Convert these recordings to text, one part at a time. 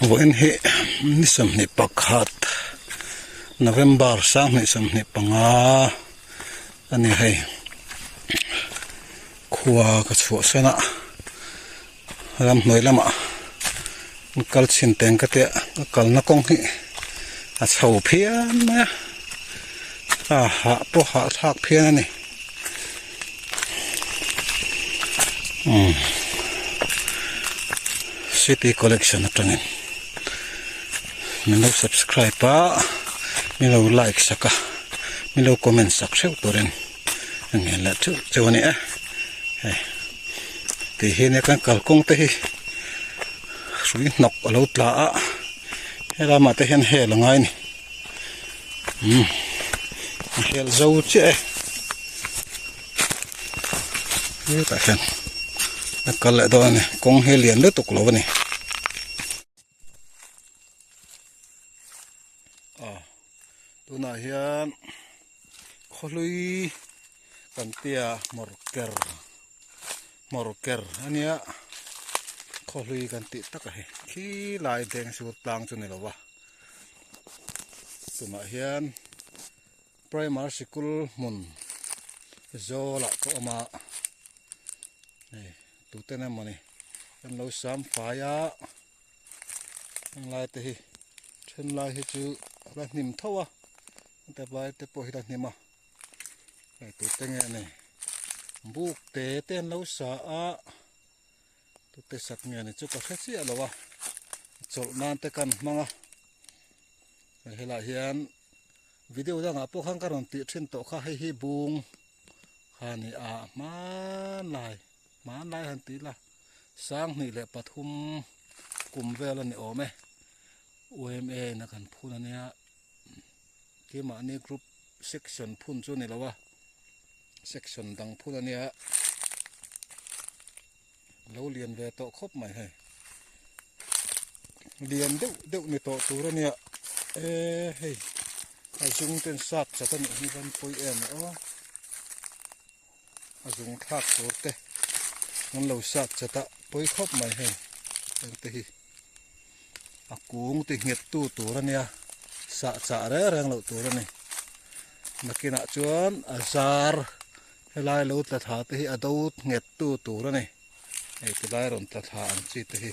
Vawiin hi ni 21 November 2025 a ni hei. Khua ka chhuahsan a ramhnuai lamah kal chhin teng ka tia ka kalna kawng hi a chho phian mai a a hah pawh hahthlak phian a ni. Umm city collection atangin min lo subscribe a min lo like sak a min lo comment sak theuh turin a ngen leh theuh cheu a ni e hei ti hi nia kan kalkawng te hi hrui hnawk a lo tla a helamah te hian hel a ngai a ni. Umm a hel zo chiah e hetah hian a kal leh dawn a ni kawng hi lian lutuk lo a ni aw tunah hian khawhlui kan tia hmawr ker hmawr ker a nia khawhlui kan tih tak a hi khilai deng sur tlang chu ni lo va. Tunah hian primary sikul hmun zawlah ka awm a hei tute emaw ni an lo sam fai a henglai te hi thenlai hi chu a la hnim tho a heta vai te pawh hi la hnim a hei tute nge ni buk te te an lo sa a. Tute sak nge ni chu ka hre chiah lo a chawlh nan te kan hmang a helai hian video dangah pawh khan ka rawn tih thin tawh kha hei hi bung kha a ni a hmanlai hmanlai han tih ila 2003 kum vel a ni awm e U_M_A in a kan phun a nia keimahni group section phun chu a ni lo a. Section dang phun a nia lo lian ve tawh khawp mai hei lian deuh deuh ni tawh tur a nia e hei a zung ten sat chat a nih hi van pawi em aw a zung thlak tur te an lo sat chat a pawi khawp mai hei heng te hi a kung ti nghet tu tur a nia sah chah reng reng loh tur a ni. Nakinah chuan a zar helai lo tla thla te hi a do nghet tu tur a ni hei tilai rawn tla thla ang chi te hi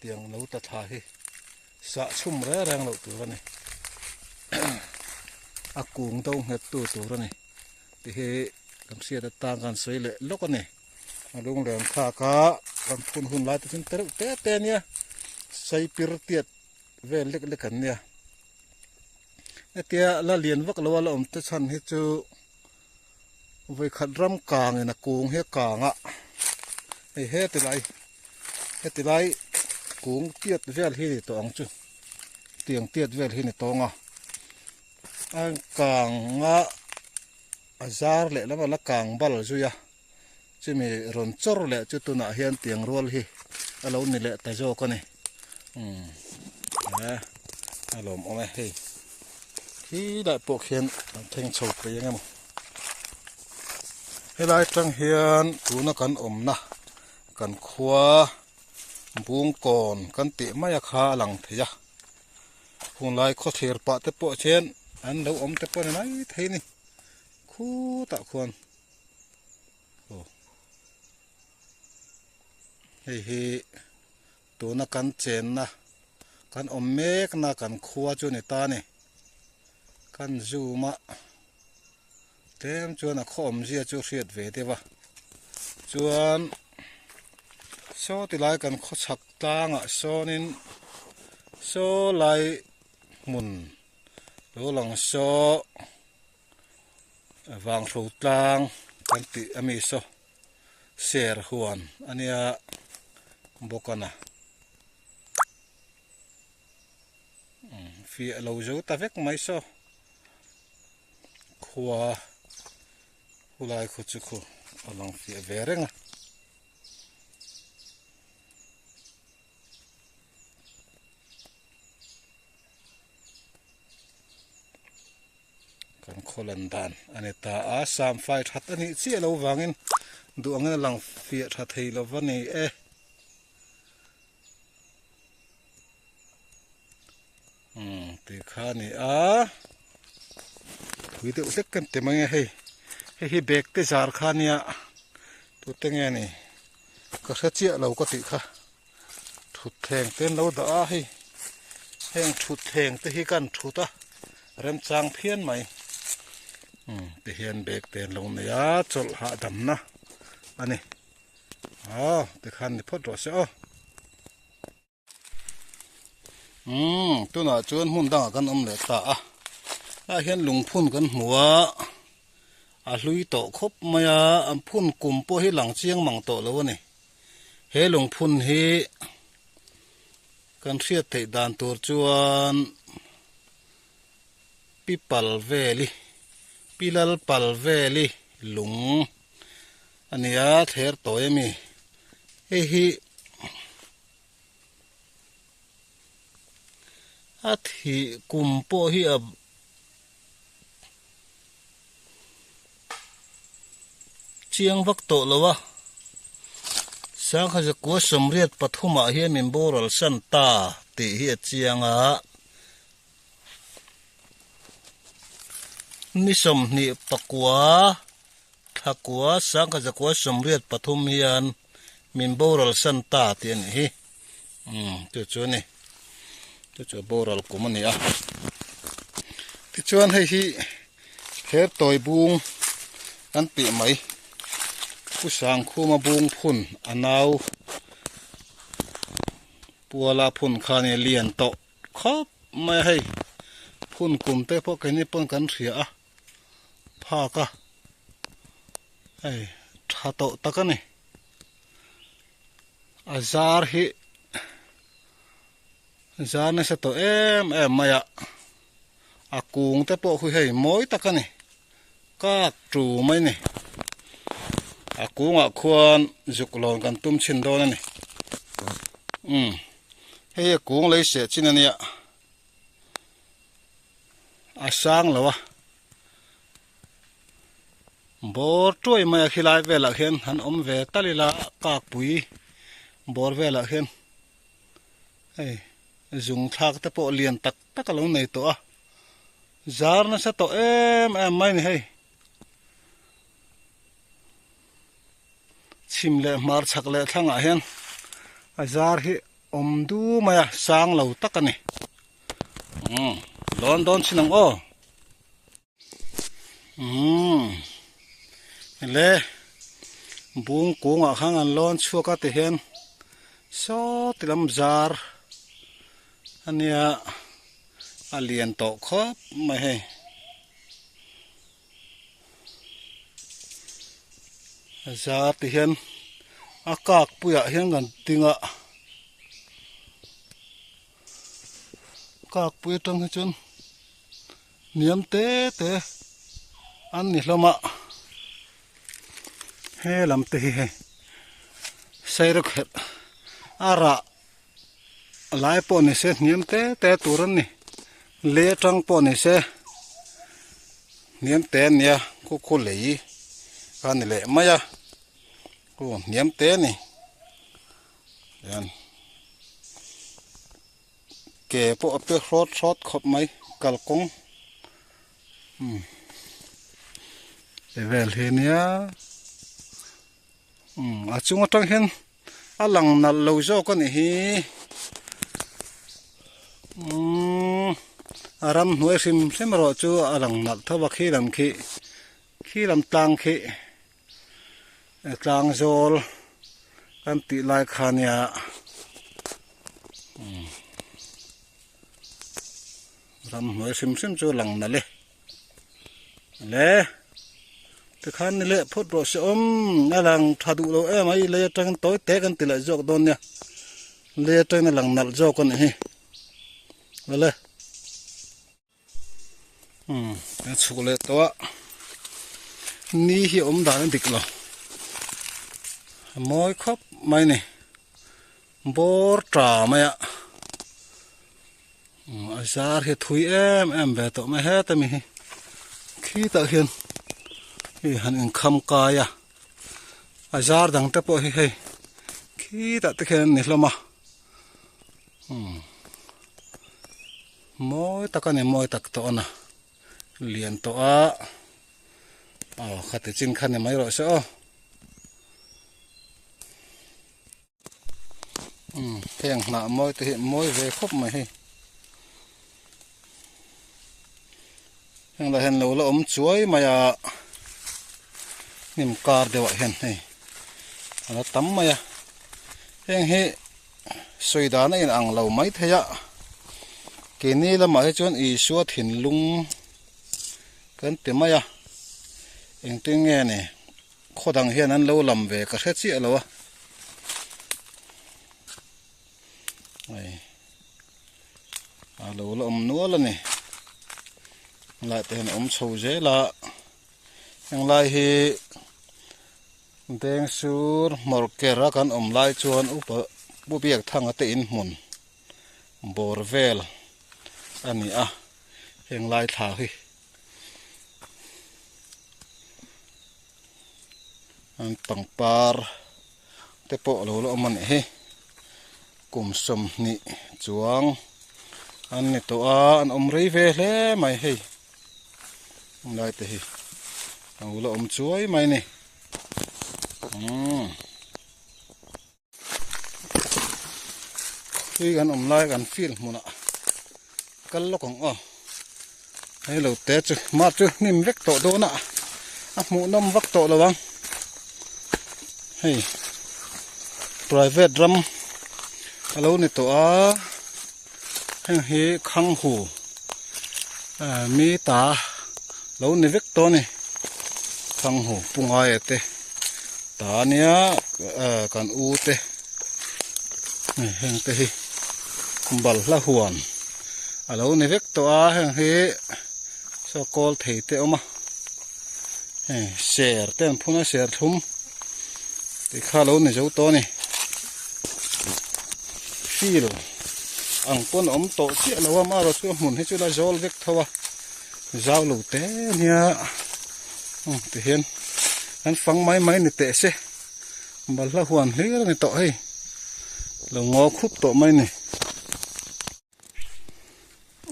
tiang lo tla thla hi sah chhum reng reng loh tur a ni a kung do nghet tu tur a ni ti hi kan hriat atang kan sawi leh lawk a ni a lungleng thlak a kan phun hun lai te chu te reuh te te a nia saipir tiat vel lek lek an nia. Hetia la lian vak lo a la awm te chhan hi chu vawikhat ram kang in a kung hi a kang a hei heti lai heti lai kung tiat vel hi ni tawh ang chu tiang tiat vel hi ni tawng a a kang a a zar leh lam a la kang bal zui a chumi rawn chawr leh chu tunah hian tiang rual hi a lo ni leh ta zawk a ni umm eh a lawmawm e hei khi lai pawh khian an thleng chho thei eng emaw helai atang hian tuna kan awmna kan khua bungkawn kan tih mai a kha a lang thei a hunlai khawthlir pah te pawh hian an lo awm te pawh a ni mai thei a ni khutah khuan. Aw hei hi tuna kan chenna kan awm mekna kan khua chu a ni ta a ni kan zoom a tlem chuan a khaw awmzia chu hriat ve deuh a chuan saw ti lai kan khaw chhak tlangah sawnin saw lai hmun lo lang saw. Vanghro tlang kan tih a mi saw ser huan a nia bawk a na fiah lo zo ta vek mai saw khua khulai khaw chu khu a lang fiah ve reng a. Kan khawlan dan a ni ta a, samfai that a nih chiah lo vangin duh angin a lang fiah tha thei lo va ni e. Ti kha a ni a, thui deuh hlek kan ti mai a hei, hei hi bag te zar kha a nia, tute nge ni ka hre chiah lo ka tih kha, thutthleng te an lo dah a hei, heng thutthleng te hi kan thut a remchang phian mai, umm ti hian bag te an lo nei a chawlh hahdamna a ni, aw tikhan ni phawt rawh se aw. Umm tunah chuan hmun dangah kan awm leh ta a ah hian lungphun kan hmu a a hlui tawh khawp mai a an phun kum pawh hi lang chiang mang tawh lo a ni he lungphun hi kan hriat theih dan tur chuan pi pal veli pi lal pal veli lung a ni a thler tawi a mi hei hi. A thih kum pawh hi a chiang vak tawh lo a, Sangha zakua sawmriat pathumah hian min boral san ta tih hi a chiang a, ni 24 Thlakua sangha zakua 83 hian min boral san ta tih a nih hi umm chu chu a ni chu chu boral kum a ni a tichuan hei hi her tawi bung kan tih mai pu sangkhuma bung phun a nau puala phun kha a ni lian tawh khawp mai a hei phun kum te pawh keini pawn kan hria a. phak a hei tha tawh tak a ni a zar hi zar nasa tawh em em mai a a kung te pawh hi hei mawi tak a ni kak tu mai a ni a kungah khuan zuk lawn kan tum chhin dawn a ni umm hei hi a kung lei seh chin a nia. A sang lo a bawr tuai mai a khilai velah khian han awm ve tal ila kakpui bawr velah khian hei zung thlak te pawh lian tak tak a lo nei tawh a zar nasa tawh em em mai a ni hei chhim leh hmar chhak leh thlangah hian a zar hi awm du mai a sang lo tak a ni. Umm dawn dawn chin ang aw umm le bung kungah khan an lawn chhuak a ti hian saw ti lam zar ania a lian tawh khawp mai hei zar ti hian a kak puiah hian kan ding a. Kakpui atang hi chuan hniam te te an ni hlawm a he lam te hi hei sairawkherh a rah lai pawh ni se hniam te te tur an ni lei atang pawh ni se hniam te an nia khu khu lei kha a ni leh mai a aw hniam te a ni. Hian ke pawh a pe hrawt hrawt khawp mai kalkawng umm ti vel hi ania umm a chung atang hian a lang nalh lo zawk a nih hi umm a ramhnuai hrim hrim erawh chu a lang nalh tho a khi lam khi khi lam tlang khi. Tlang zawl kan tih lai kha nia ramhnuai hrim hrim chu lang nalh e le tikhan ni leh phawt rawh se awm a lang tha duh lo em a i lei atangin tawi te kan ti leh zawk dawn nia lei atangin a lang nalh zawk a nih hi awle. Umm a chhuk leh tawh a ni hi awm dan a dik lo a mawi khawp mai a ni bawr ta mai a umm a zar hi a thui em em ve tawh mai heta mi hi khitah khian hei han inkham kai a a zar dang te pawh hi hei khitah te khian an ni hlawm a umm. Mawi tak a ni mawi tak tawh a na lian tawh a aw khati chin kha ni mai rawh se aw. Umm heng hnah mawi te hi mawi ve khawp mai hei. Heng lah hian lo la awm chuai mai a hnim kar deuh ah hian hei a la tam mai a heng hi sawi dan a in ang lo mai thei a keini lamah hi chuan Isua thinlung kan ti mai a engtin nge ni khaw dang hian an lo lam ve ka hre chiah lo a hei. A lo la awm nual a ni helai te hian a awm chho zel a henglai hi Dengsur hmawr ker a kan awm lai chuan upa Pu Biakthanga te in hmun bawr vel a ni a henglai thla hi an pangpar te pawh a lo la awm a nih hi. Kum 20 chuang an ni tawh a, an awm rei ve hle mai hei. Lai te hi a lo la awm chuai mai ni. Umm. Tui kan awm lai kan field hmunah kal lawk ang aw. Hei lo te chu mah chu hnim vek tawh dawn a, a hmuhnawm vak tawh lo ang. Hei private ram a lo ni tawh a, heng hi khanghu mi ta lo ni vek tawh a ni. Khanghu pungaia te ta ania kan u te heng te hi balhla huan. A lo ni vek tawh a heng hi saw kawl thei te a awm a hei ser te an phun a ser thlum tih kha a lo ni zo tawh a ni field ang pawn a awm tawh chiah lo a amaherawh chu a hmun hi chu la zawl vek tho a zau lo te ania tihian an fang mai mai ni teh se balhla huan hlir a ni tawh hei lo ngaw khup tawh mai a ni.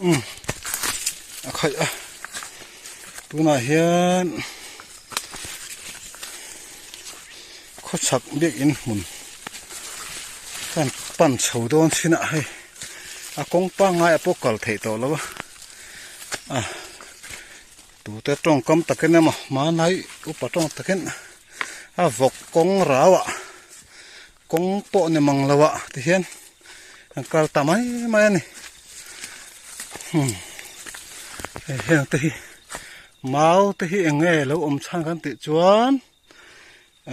Umm a khaih a tunah hian khawchhak biakin hmun kan pan chho dawn chin ah hei a kawng pangngai ah pawh kal theih tawh lo a ah tute tawngkam takin emaw hmanlai upa tawng takin a vawk kawng rau ah. Kawng pawh ni mang lo ah ti hian an kal ta mai mai a ni hmm hei heng te hi mau te hi eng nge lo awm chhan kan tih chuan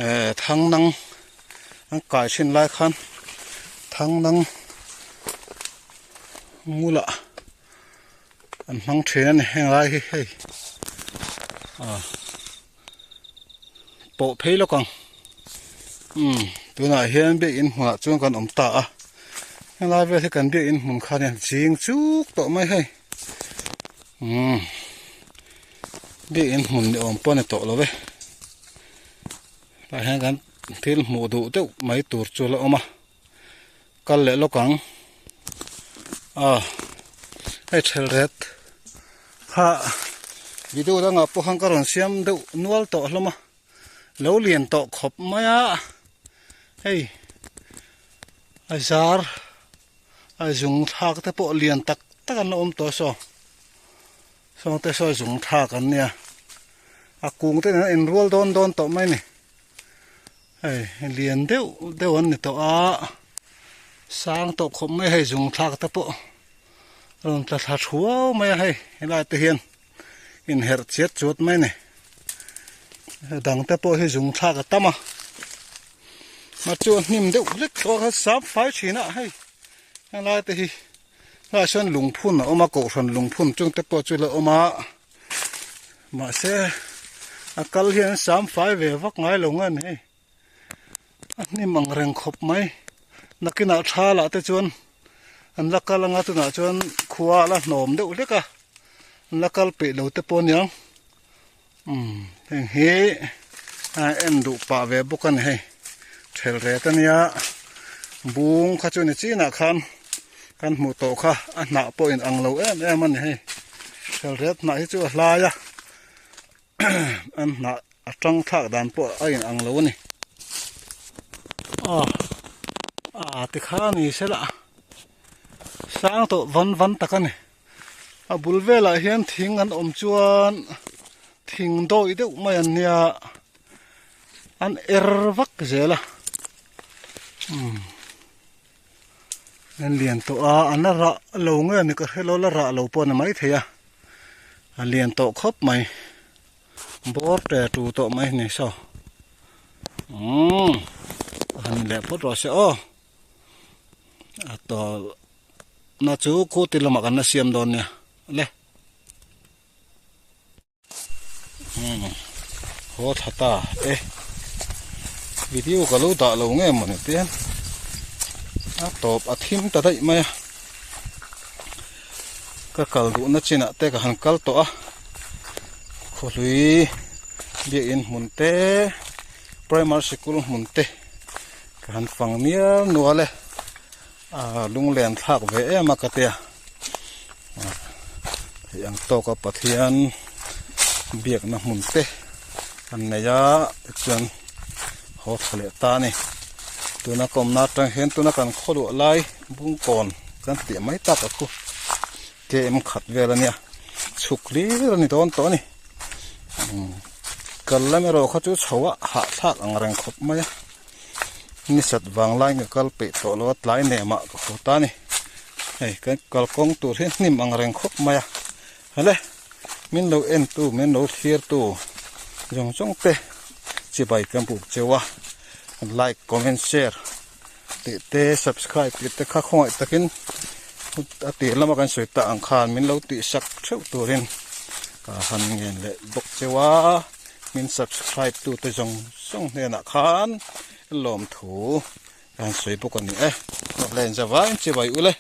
eh thang nang an kai thin lai khan thang nang ngulah an hmang thin a ni heng lai hi hei ah. Pawh phei lawk ang umm tunah hian biakin hmunah chuan kan awm ta a helai vel hi kan biakin hmun kha nia ching chuk tawh mai hei umm biakin hmun ni awm pawh a ni tawh lo ve tah hian kan thil hmuh duh deuh mai tur chu a la awm a kal leh lawk ang ah hei thel ret kha video dangah pawh khan ka rawn siam deuh nual tawh hlawm a lo lian tawh khawp mai a hei a zar a zung thlak te pawh lian tak tak an la awm tawh saw sawng te saw zung thlak an nia a kung te nen a inrual dawn dawn tawh mai a ni. Hei lian deuh deuh an ni tawh a sang tawh khawp mai hei zung thlak te pawh a rawn tla thla thuau mai a hei helai te hian inherh chiat chuat mai a ni dang te pawh hi zung thlak a tam a mah chu a hnim deuh hlek tawh a sap fai thin a hei helai te hi helaiah sawn lungphun a awm a kohhran lungphun chung te pawh chu la awm a. Mahse a kal hian sam fai ve vak ngai lo nge ni hei a hnim ang reng khawp mai nakinah tha lah te chuan an la kal anga tunah chuan khua a la hnawm deuh hlek a an la kal peih lo te pawh aniang umm heng hi a en duh pah ve bawk a ni hei thelret ania bung kha chu ni chinah khan. Kan hmuh tawh kha a hnah pawh in ang lo em em a ni hei. Thelret hnah hi chu a hlai a an hnah a tang thlak dan pawh a in ang lo a ni. Aw a tikha ni sela sang tawh van van tak a ni. A bul velah hian thing an awm chuan thing dawih deuh mai an nia an er vak zel a umm an lian tawh a an la rah lo nge ni ka hre lo la rah lo pawh a ni maithei a a lian tawh khawp mai bawr te tu tawh mai a ni saw umm a han leh phawt rawh se aw a tawlh. Na chu khu ti lamah kan la siam dawn nia le. Umm haw thla ta e video ka lo dah lo nge mawni te hian a tawp a thim ta daih mai a ka kal duhna chinah te ka han kal tawh a khawhlui biakin hmun te primary sikul hmun te ka han fang mial nual e. A lunglen thlak ve em a ka tia hei ang tawka Pathian biakna hmun te an nei a tichuan haw thla leh ta a ni tuna ka awmna atang hian tuna kan khaw luah lai bungkawn kan tih mai tak a khu km khat vel a nia chhuk hlir a ni dawn tawh a ni kal lam erawh kha chu chho a hahthlak ang reng khawp mai a. Ni sat vang laiin ka kal peih tawh lo a tlai nemah ka haw ta a ni hei kan kalkawng tur hi hnim ang reng khawp mai a hale min lo en tu min lo thlir tu zawng zawng te chibai ka buk cheu a like comment share tih te subscribe tih te kha khawngaih takin a tir lama kan sawi tak ang khan min lo tih sak theuh turin ka han ngen leh bawk cheu a. Min subscribe tu te zawng zawng hnenah khan lawmthu ka han sawi bawk a ni e. Hlawh len zavai chibai ule.